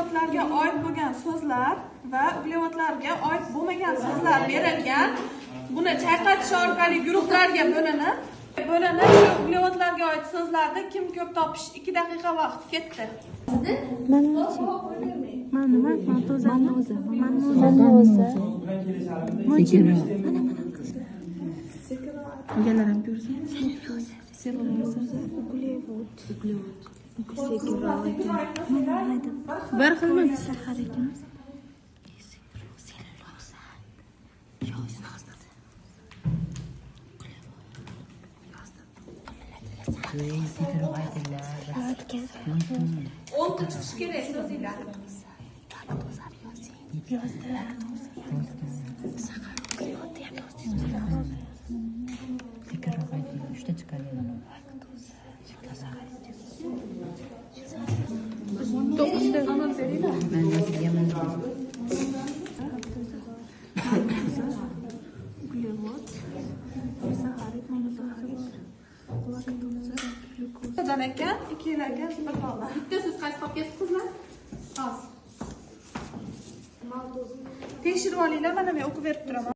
Uglevodlarga oid bo'lgan so'zlar va uglevodlarga oid bo'lmagan so'zlar berilgan. Buni chayqatish orqali guruhlarga bo'linib, shu uglevodlarga oid so'zlarni kim ko'p topish 2 daqiqa vaqt ketdi. Mana maltoza. Mannoza. Mana qizlar. Agalar ham ko'rsin. Selluloza. Uglevod. Uglevod. Sekiroid. Bir xilmi? Saxar ekan. Selluloza. Sekinroq aytinglar. 10 ta chiqishi kerak so'zinglar. Sekinroq ayting. 3 ta chiqadi. 9 ta. Men yozganman. Uglevod. Saxarid, monosaxarid. Laktoza, glyukoza. Bittadan ekan, ikkilarga bir balla. Bitta so'z qaysi qolib ketdi qizlar? Oz. Tekshirib olinglar, mana men o'qib berib turaman.